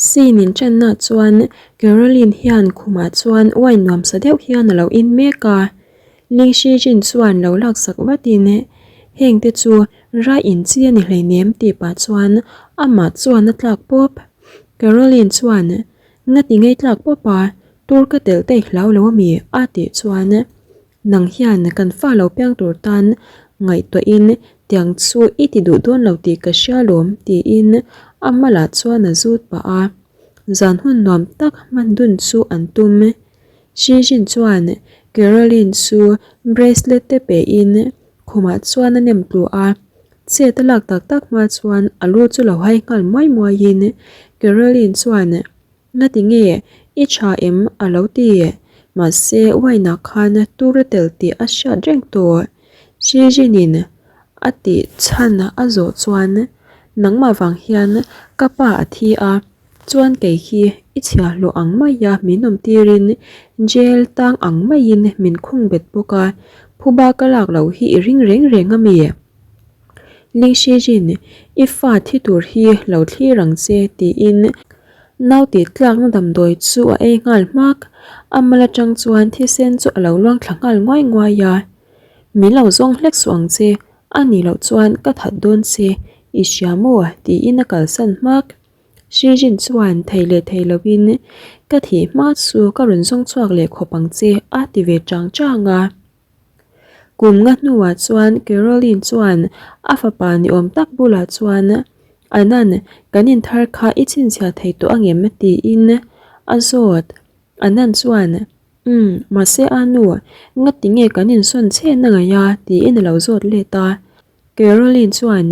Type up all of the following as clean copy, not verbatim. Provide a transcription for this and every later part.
Scene in ṭanna chuan Caroline hian khumah chuan wine nuamsa deuh hian a lo in mek a. Ling Shi Jin chuan lo laksak vatin heng te chu rai in chi a ni hleinem tih pah chuan amah chuan a tlak pawp. Caroline chuan Ngati ngei tlak pawp a, tur ka telh te i hlau lo ami? a tih chuan Nang hian kan fa lo piang tur tan ngaihtuahin tiang chu i ti duh dawn lo tih ka hria lawm tiin a malah chuan a zut pah a. Zan hun nuam tak hman dun chu an tum. Xi Jin chuan Caroline chu bracelet te pein khumah chuan a nem tlu a. Chet a lak tak tak hma chuan a lu chu lo hai nghal muai muaiin Caroline chuan Ngati nge i tha em a lo ti. Mahse wine ah khan tur a tel tih a hriat reng tawh. Xi Jinin a tih chhan a zawh chuan nangmah vang hian ka pa a thi a, chuan kei hi i chhiahhlawh ang maia min awm tirin jail tang ang maiin min khung bet bawk a, phuba ka lak loh hi i ring reng reng ami? Ling Xi Jin, i fa thi tur hi lo thlir ang che tiin nau tih tlakna damdawi chu a ei nghal hmak. A mal atang chuan thisen chu a lo luang thla nghal nguai nguai a. Min lo zawng hlek suh ang che, a nih loh chuan ka that dawn che, i hria maw? tiin a kalsan hmak. Xi Jin chuan thei leh thei lovin ka thih hma chu ka rawn zawng chhuak leh khawp ang che a ti ve chang chang a. Kum nga hnuah chuan Caroline chuan a fapa ni awm tak bulah chuan Anan, kan inthar kha i chhinchhiah thei tawh angem? tiin a zawt. Anan chuan, Umm, mahse a nu, ngati nge kan insawn chhen a ngaih a? tiin a lo zawt let a. Caroline chuan,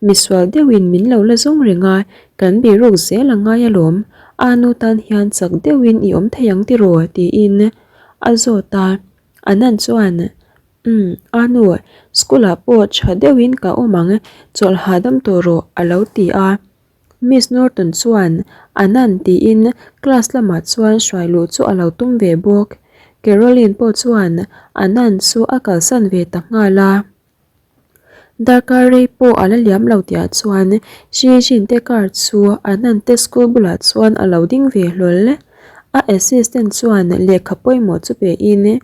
Misual deuhin min lo la zawng reng a, kan biruk zel a ngai alawm, a nu tan hian chak deuhin i awm thei ang tiraw? tiin a zawt a. Anand chuan, Umm, Anu, school ah pawh tha deuhin ka awm ang, chawlh hahdam tawh rawh, a lo ti a. Miss Norton chuan, Anand tiin class lamah chuan hruai luh chu a lo tum ve bawk. Caroline pawh chuan Anand chu a kalsan ve ta nghal a. Darkar rei pawh a la liam lo tihah chuan Xi Jin te car chu Anand te school bulah chuan a lo ding ve hlawl. A assistant chuan lehkha pawimawh chu pein,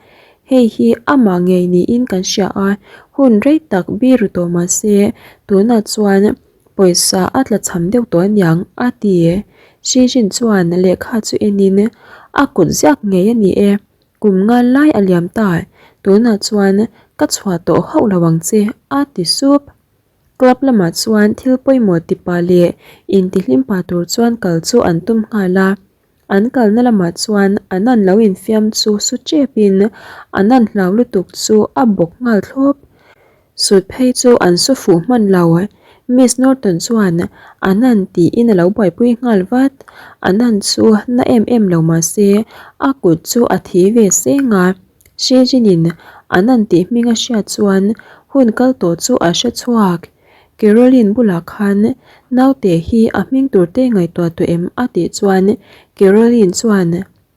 Hei hi amah ngei niin kan hria a, hun rei tak biru tawh mah se tunah chuan pawisa a tla cham deuh tawh aniang a ti. Xi Jin chuan lehkha chu enin, A kut ziak ngei a ni e. Kum nga lai a liam ta, tunah chuan ka chhuah tawh hauh lo ang che, a ti sup. Club lamah chuan thil pawimawh ti pah leh intihlim pah tur chuan kal chu an tum nghal a. An kalna lamah chuan an an lo infiam chu su tepin an an hlau lutuk chu a bawk nghal thlawp. Sut phei chu an su fuh hman lo. Miss Norton chuan Anand tiin a lo buaipui nghal vat. Anand chu na em em lo mah se a kut chu a thi ve seng a. Shejin-in Anand tih hming a hriat chuan hun kal tawh chu a hre chhuak. Caroline bulah khan naute hi a hming tur te ngaihtuah tawh em a tih chuan Caroline chuan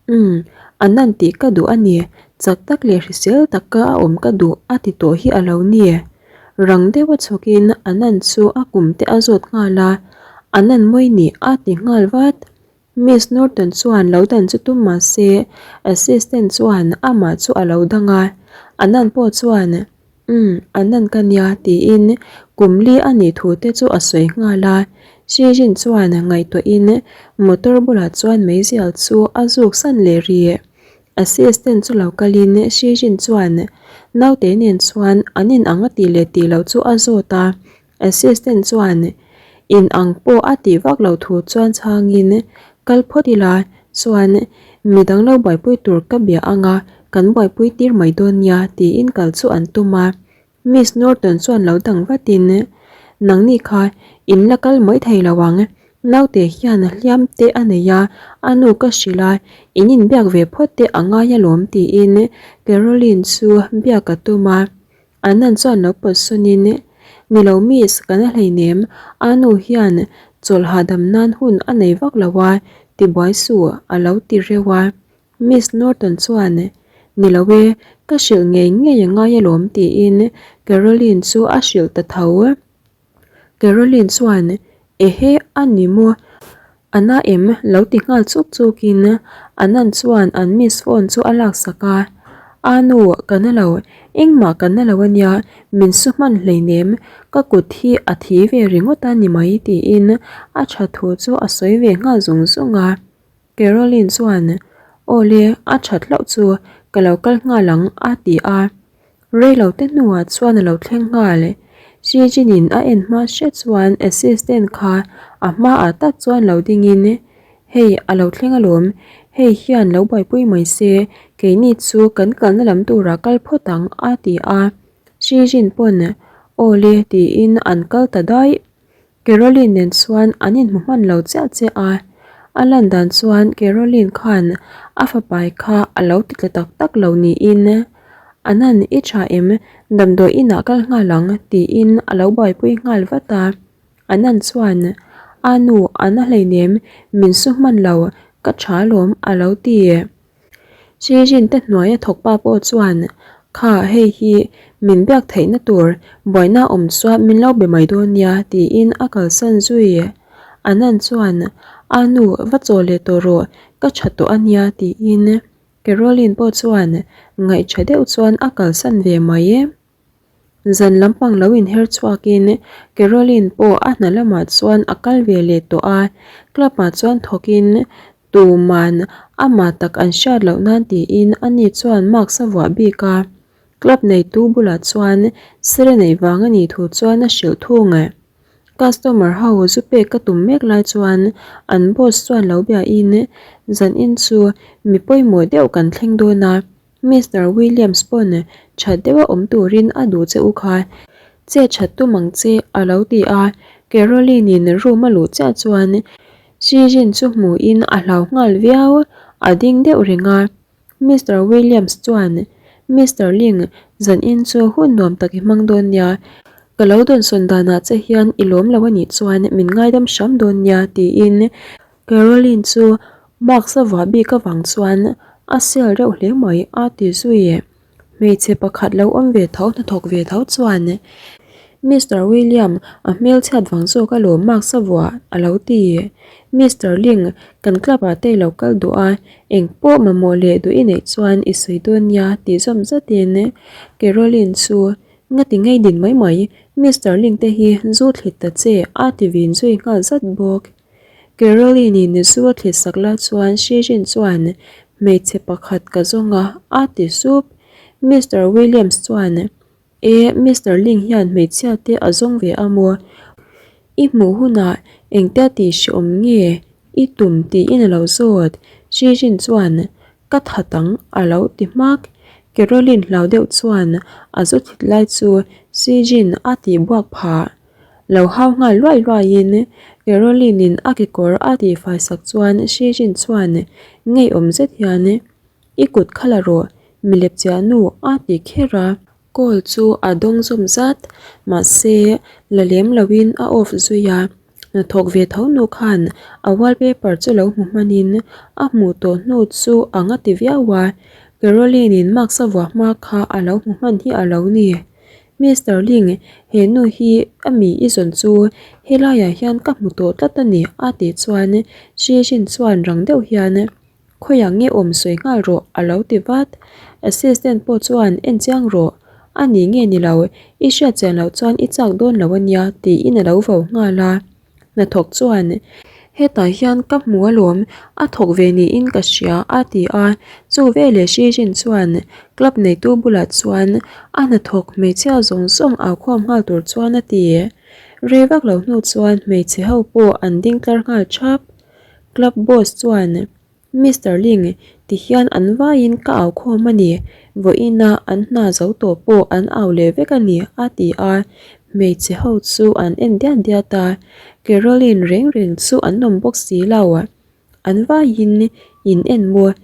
Umm, a nan tih ka duh a ni, chak tak leh hrisel taka a awm ka duh a ti tawh hi a lo ni. Rang deuha chhawkin a nan chu a kum te a zawt nghal a, a nan mawi ni a ti nghal vat. Miss Norton chuan lo dan chu tum mah se, assistant chuan amah chu a lo dang a, a nan pawh chuan Umm, a nan ka nia tiin kum li a nih thu te chu a sawi nghal a. Xi Jin chuan ngaihtuahin motor bulah chuan meizial chu a zuk san leh rih. Assistant chu lo kalin Xi Jin chuan naute nen chuan an in ang a tih leh tih loh chu a zawt a. Assistant chuan in ang pawh a tih vak loh thu chuan chhangin kal phawt ila chuan midang lo buaipui tur ka bia anga kan buaipui tir mai dawn nia tiin kal chu an tum a. Miss Norton chuan lo dang vatin nangni kha in la kal mai thei lo ang, naute hian hliam te a nei a, a nu ka hrilh a, in inbiak ve phawt te a ngai alawm tiin Caroline chu biak a tum a. Annan chuan lo pawt sawnin, Ni lo miss, kan a hleinem, a nu hian chawlh hahdam nan hun a nei vak lo a, tibuai suh, a lo ti reuh a. Miss Norton chuan, Ni lo e, ka hrilh ngei ngei a ngai alawm tiin Caroline chu a hrilh ta tho. Caroline chuan, Ehe, a ni maw? A na em? Lo ti nghal chuk chukin Anand chuan an miss phone chu a laksak a. A nu, ka na lo, engmah ka na lo ania, min su hman hleinem, ka kut hi a thi ve ringawt a ni mai tiin a tha thu chu a sawi ve nghal zung zung a. Caroline chuan, Aw le, a that hlauh chu ka lo kal nghal ang a ti a. Reilo te hnuah chuan a lo thleng nghal. Xi Jinin a en hma hret chuan assistant kha a hmaah tak chuan lo dingin, Hei, a lo thleng alawm, hei hian lo buaipui mai se, keini chu kan kalna lam turah kal phawt ang a ti a. Xi Jin pawn, Aw le tiin an kal ta daih. Caroline nen chuan an inhmu hman lo chiah chiah a, a lan dan chuan Caroline khan a fapai kha a lo ti tla tak tak lo niin, Anan i tha em, damdawi inah kal nghal ang tiin a lo buaipui nghal vat a. Anan chuan, A nu, a na hleinem, min su hman lo, ka tha alawm a lo ti. Xijin te hnuaia thawk pa pawh chuan, Kha, hei hi min biak theihna tur buaina awm chuan min lo be mai dawn nia, tiin a kalsan zui. Anand chuan, A nu, va chaw leh tawh rawh, ka tha tawh a nia, tiin Caroline pawh chuan ngaihṭha deuh chuan a kalsan ve mai. Zan lampang lo inher chhuakin Caroline pawh a hna lamah chuan a kal ve leh tawh a, club ah chuan thawkin tuman amah tak an hriat loh nan tiin ani chuan mask a vuah bik a, club neitu bulah chuan sere neih vang a nih thu chuan a hrilh thung. Customer ho zu pek ka tum mek lai chuan an boss chuan lo biain zanin chu mi pawimawh deuh kan thleng dawn a. Mister Williams pawn that deuha awm turin a duh che u kha, che that tum ang che a lo ti a, Caroline-in room a luh chiah chuan Xijin chu hmuhin a hlau nghal viau, a ding deuh reng a. Mister Williams chuan, Mister Ling, zanin chu hun nuam tak i hmang dawn nia, ka lo dawnsawn danah che hian i lawm lo a nih chuan min ngaidam hram dawn nia tiin Caroline chu mask a vuah bik avang chuan a sel reuh hle mai a ti zui. Hmeichhe pakhat lo awm ve tho hnathawk ve tho chuan Mister William a hmelchhiat vang zawk alawm mask a vuah a lo ti. Mister Ling kan club ah te i lo kal duh a engpawh mamawh leh duh i neih chuan i sawi dawn nia tih zawm zatin Caroline chu ngati ngei din mai mai Mister Ling te hi zu thlit ta che a ti vin zui nghal zat bawk. Caroline-i zu a thlit sak lai chuan Shijin chuan hmeichhe pakhat ka zawng a, a ti sup. Mister Williams chuan, E, Mister Ling hian hmeichhia te a zawng ve a maw? I hmuh hunah engtia tih hreawm nge i tum tiin a lo zawt. Shijin chuan, Ka that ang a lo ti hmak. Caroline hlau deuh chuan a zu thlit lai chu Shijin a tih buak phah. Lo hau nghal luai luaiin Caroline-in a kekawr a tihfai sak chuan Shijin chuan ngeiawm zet hian I kut kha la rawh, mi lepchiah nu a ti kher a. Call chu a dawng zawm zat, mahse la lem loin a off zui a. Hnathawk ve tho nu khan a wallpaper chu lo hmu hmanin a hmuh tawh hnu chu a nga ti viau a, Caroline-in mask a vuah hma kha a lo hmu hman hi a lo ni. Mister Ling, he nu hi a mi i zawn chu helaiah hian ka hmu tawh tlat a ni a tih chuan Xi Jin chuan rang deuh hian Khawiah nge awm sawi nghal rawh a lo ti vat. Assistant pawh chuan en chiang rawh a ni nge ni lo, i hriat chian loh chuan i chak dawn lo a nia tiin a lo vo nghal a. Hnathawk chuan, Hetah hian ka hmu alawm, a thawk ve niin ka hria a ti a. Chu veleh Xi Jin chuan club neitu bulah chuan a hnathawk hmeichhia zawng zawng au khawm nghal tur chuan a ti. Rei vak lo hnu chuan hmeichhe ho pawh an ding tlar nghal thap. Club boss chuan, Mister Ling, ti hian an vaiin ka au khawm a ni, vawiina an hna zo tawh pawh an au leh vek a ni, a ti a, hmeichhe ho chu an en diat diat a, Caroline reng reng chu an awm bawk si lo. An vaiin in en maw,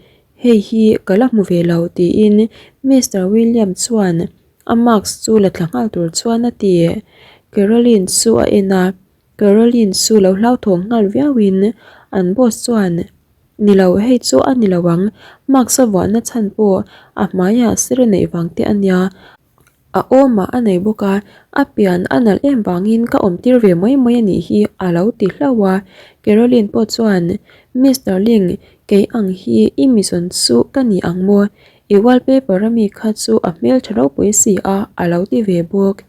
hei hi ka la hmu ve lo, tiin Mister William chuan a mask chu la thla nghal tur chuan a ti. Caroline chu a en a. Caroline chu lo hlauthawng nghal viauin an boss chuan, Ni lo, hei chu a ni lo ang, mask a vuahna chhan pawh a hmaiah sir a neih vang te a nia. A awmah a nei bawk a, a pian a nalh em vangin ka awm tir ve mai mai a nih hi a lo ti hlauh a. Caroline pawh chuan, Mister Ling, kei ang hi i mizawn chu ka ni ang maw? I wallpaper a mi kha chu a hmeltha ropui si a a lo ti ve bawk.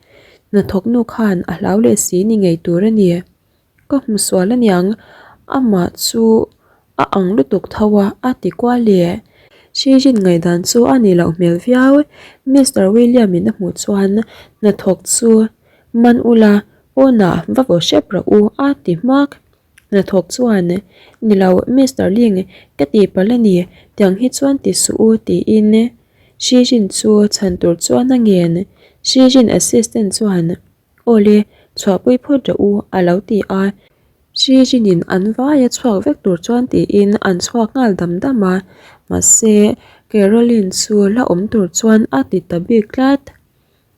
Hnathawk nu khan a hlau leh si ni ngei tur a ni. Ka hmu sual aniang, amah chu a ang lutuk tho a, a ti kual leh. Shijin ngaihdan chu a nih loh hmel viau. Mister William in a hmuh chuan hnathawk chu man ula pawnah va vaw hrep rawh u a ti hmak. Hnathawk chuan, Ni lo Mister Ling, ka tihpalh a ni, tiang hi chuan ti suh u tiin Shijin chu chhan tur chuan a ngen. Shijin assistant chuan, Awle, chhuahpui phawt rawh u, a lo ti a. Shijinin an vaia chhuak vek tur chuan tiin an chhuak nghal dam dam a, mahse Caroline chu la awm tur chuan a ti ta bik tlat.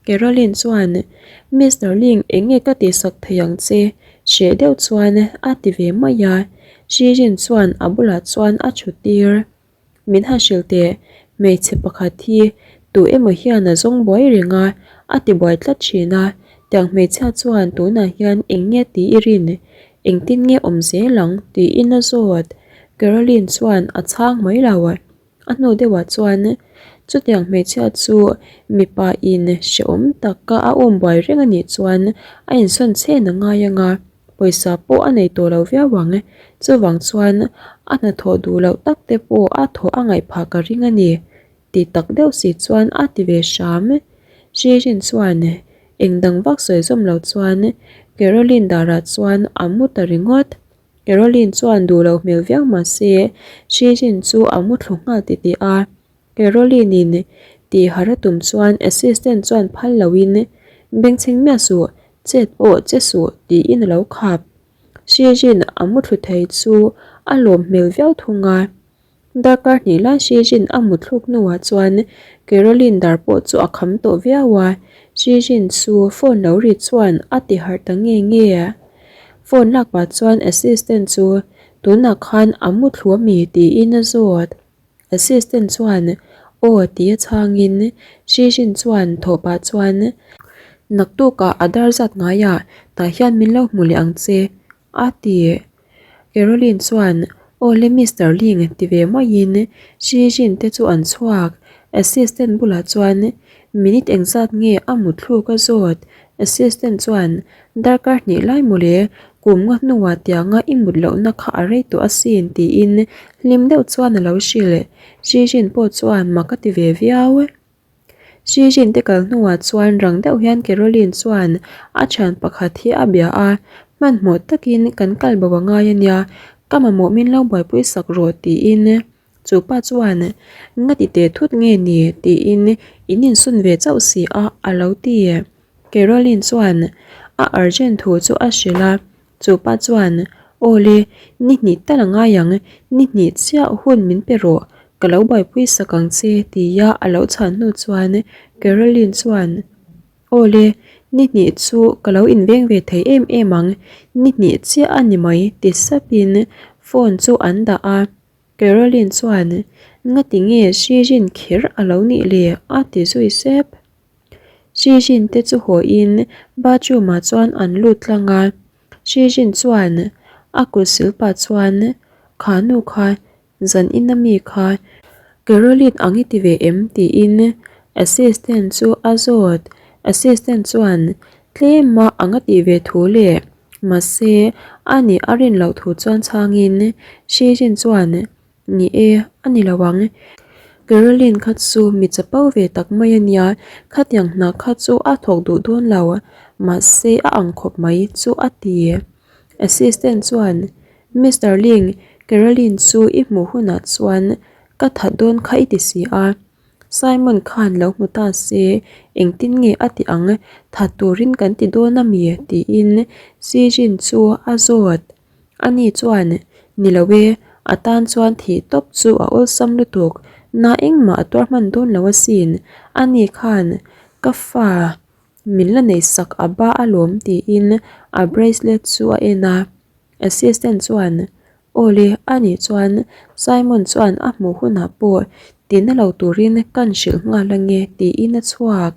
Caroline chuan, Mister Ling eng nge ka tihsak thei ang che? hreh deuh chuan a ti ve mai a. Shijin chuan a bulah chuan a thu tir. Min han hrilh teh, hmeichhe pakhat hi tu emaw hian a zawng buai reng a, a ti buai tlat thin a, tiang hmeichhia chuan tunah hian eng nge tih i rin, engtin nge awm zel ang tiin a zawt. Caroline chuan a chhang mai lo. A hnu deuhah chuan chutiang hmeichhia chu mipa in hrehawm taka a awm buai reng a nih chuan a insawn chhen a ngai ang a. Pawisa pawh a nei tawh lo viau ang. Chuvang chuan a hnathawh duh loh tak te pawh a thawh a ngaih phah ka ring a ni. Ti tak deuh si chuan a ti ve hram. Shirin chuan eng dang vak sawi zawm lo chuan Caroline darah chuan a mu ta ringawt. Caroline chuan duh loh hmel viau mah se Shirin chu a mu thlu nghal titih a. Caroline-in tih har a tum chuan assistant chuan phal loin bengchheng miah suh, chet pawh che suh tiin a lo khap. Shijin a muthlu thei chu a lawm hmel viau thung a. Darkar hnih lai Shijin a muthluk hnuah chuan Caroline dar pawh chu a kham tawh viau a, Shijin chu phone lo ri chuan a ti harh ta nge nge. Phone lak pah chuan assistant chu tunah khan a muthlu a mi tiin a zawt. Assistant chuan aw ti a chhangin Shijin chuan thawh pah chuan naktukah a dar zat ngaiah tah hian min lo hmu leh ang che a ti. Caroline chuan aw le Mister Ling ti ve maiin Shijin te chu an chhuak. Assistant bulah chuan minute engzat nge a mutthluk a zawt. Assistant chuan Darkar hnih lai mawle, kum nga hnuah tianga i mut lohna kha a rei tawh asin tiin hlim deuh chuan a lo hrilh. Shijin pawh chuan mak a ti ve viau. Shijin te kal hnuah chuan rang deuh hian Caroline chuan a thian pakhat hi a bia a, hmanhmawh takin kan kal bo a ngai a nia, ka mamawh min lo buaipui sak rawh tiin Chu pa chuan, Nga ti teh thut nge ni? tiin in insun ve chauh si a, a lo ti. Caroline chuan a urgent thu chu a hrilh a, chu pa chuan, Aw le, ni hnih tal a ngai ang, ni hnih chiah hun min pe rawh, ka lo buaipui sak ang che, tia a lo chhan hnu chuan Caroline chuan, Aw le, ni hnih chu ka lo inveng ve thei em em ang, ni hnih chiah a ni mai, ti sapin phone chu an dah a. Caroline chuan, Ngati nge Shijin kher a lo nih le? a ti zui sep. Shijin te chu hawiin bathroom ah chuan an lut tlang a. Shijin chuan a kut sil pah chuan, Kha nu kha, zan in a mi kha Caroline ang i ti ve em? tiin assistant chu a zawt. Assistant chuan, Tlem a ang a tih ve thu leh Mahse, a nih a rin loh thu chuan chhangin Shijin chuan, Ni e, a ni lo ang. Caroline kha chu mi chapo ve tak mai a nia, khatiang hna kha chu a thawk duh dawn lo, mahse a ang khawp mai chu a ti. Assistant chuan, Mister Ling, Caroline chu i hmuh hunah chuan ka that dawn kha i ti si a. Simon khan lo hmu ta se, engtin nge a ti ang, that turin kan ti dawn a mi? tiin Sijin chu a zawt. Ani chuan, Ni lo e, a tan chuan thih tawp chu a awlsam lutuk, na engmah a tuar hman dawn lo asin, ani khan ka fa min la nei sak a ba alawm tiin a bracelet chu a en a. Assistant chuan, Awle, a nih chuan Simon chuan a hmuh hunah pawh tina lo turin kan hrilh nghal ange tiin a chhuak.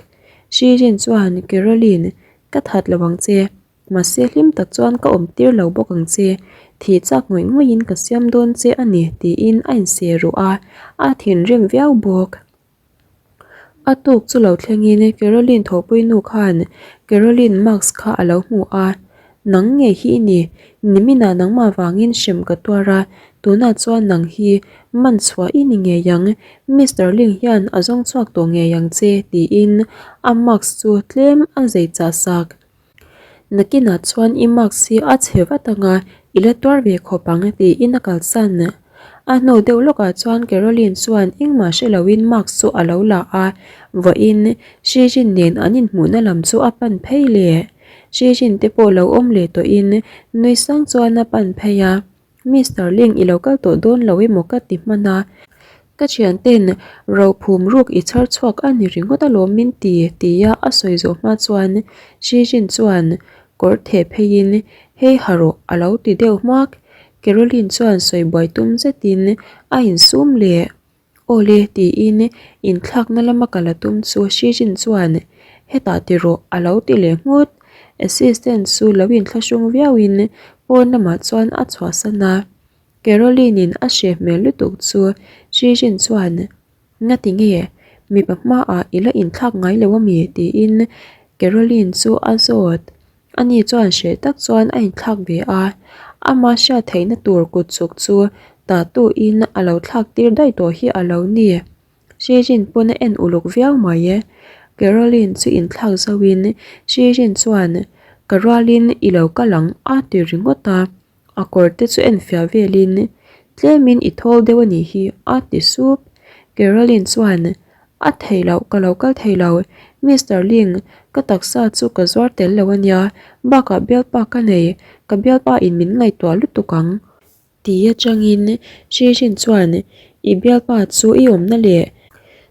Shijin chuan, Caroline, ka that lo ang che. Mahse hlim tak chuan ka awm tir lo bawk ang che. Thih chak ngawih ngawihin ka siam dawn che a ni, tiin a inse ruh a, a thinrim viau bawk. A tuk chu lo thlengin Caroline thawhpui nu khan Caroline mask kha a lo hmu a, Nang ngei hi i ni, niminah nangmah vangin hrem ka tuar a, tunah chuan nang hi man chhuah i ni ngei ang, Mister Ling hian a zawng chhuak tawh ngei ang che, tiin a mask chu tlem a zei chah sak. Nakinah chuan i mask hi a chhe vat ang a, i la tuar ve khawp ang tiin a kalsan. A hnu deuh lawkah chuan Caroline chuan engmah hre loin mask chu a lo la a, vawiin Shijin nen an inhmuhna lam chu a pan phei leh. Shijin te pawh lo awm leh tawhin nui sang chuan a pan phei a. Mister Ling i lo kal tawh dawn lo emaw ka ti hman a, ka thianten rophum ruk i chhar chhuak a ni ringawt alawm min ti tia a sawi zawh hma chuan Xi Jin chuan kawr theh pheiin hei ha rawh a lo ti deuh hmak. Caroline chuan sawi buai tum zetin a insum leh. Awle tiin inthlakna lama kal a tum chu Xi Jin chuan hetah ti rawh a lo ti leh nghut. Assistant chu lo inthlahrung viauin pawn lamah chuan a chhuahsan a. Caroline-in a hre hmel lutuk chu Xi Jin chuan Ngati nge mipa hmaah i la inthlak ngai lo ami? tiin Caroline chu a zawt. Ani chuan hreh tak chuan a inthlak ve a, ama hriat theihna tur kut chuk chu tatuin a lo thlak tir daih tawh hi a lo ni. Shijin pawn a en uluk viau mai e. Caroline chu inthlak zohin Shijin chuan ka rualin i lo kal ang a ti ringawt a, a kawr te chu enfiah velin tlemin i thawl deuh a nih hi a ti sup. Caroline chuan A thei loh, ka lo kal thei lo. Mister Ling, ka taksa chu ka zuar tel lo a nia, bakah bialpa ka nei, ka bialpa in min ngaihtuah lutuk ang. Ti atangin Shijin chuan, I bialpa chu i awmna leh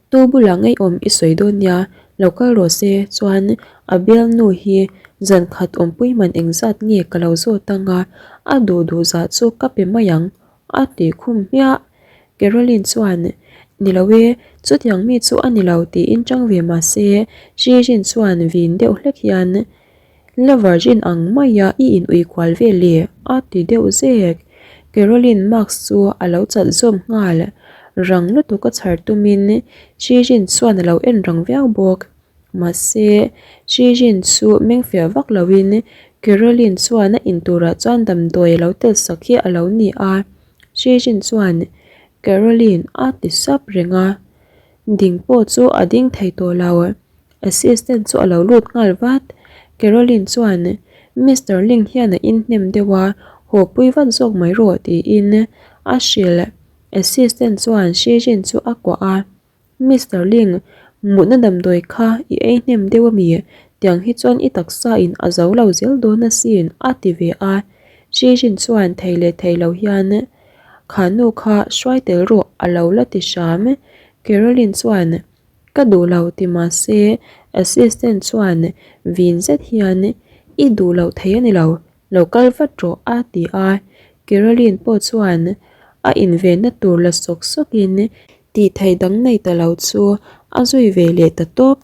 tu bulah ngaihawm i sawi dawn nia, lo kal rawh se, chuan a bialnu hi zan khat awmpui man engzat nge ka lo zawt ang a, a duh duh zah chu ka pe mai ang, A ti khum hmiah. Caroline chuan, Ni lo e, chutiang mi chu a ni lo tiin chang ve mah se, Shijin chuan vin deuh hlek hian, La virgin ang maia i in ui kual vel e, a ti deuh zek. Caroline mask chu a lo chat zawm nghal. Rang lutuk a chhar tumin Shijin chuan a lo en rang viau bawk. Mahse, Shijin chu mengfiah vak loin Caroline chuan a inturah chuan damdawi a lo tel sak hi a lo ni a. Shijin chuan Caroline a ti sap reng a, ding pawh chu a ding thei tawh lo. Assistant chu a lo lut nghal vat. Caroline chuan Mister Ling hian a inhnem deuh a, haw pui vat zawk mai rawh tiin a hrilh. Assistant chuan Shijin chu a kuah a. Mister Ling, mutna damdawi kha i ei hnem deuh ami? Tiang hi chuan i taksa in a zo lo zel dawn asin a ti ve a. Xi Jin chuan thei leh thei lo hian Kha nu kha hruai tel rawh a lo la ti hram. Caroline chuan Ka duh lo ti mahse assistant chuan vin zet hian I duh loh thei a ni lo, lo kal vat rawh a ti a. Caroline pawh chuan a invenna tur la sawk sawkin Tih theih dang nei ta lo chu a zui ve leh ta tawp.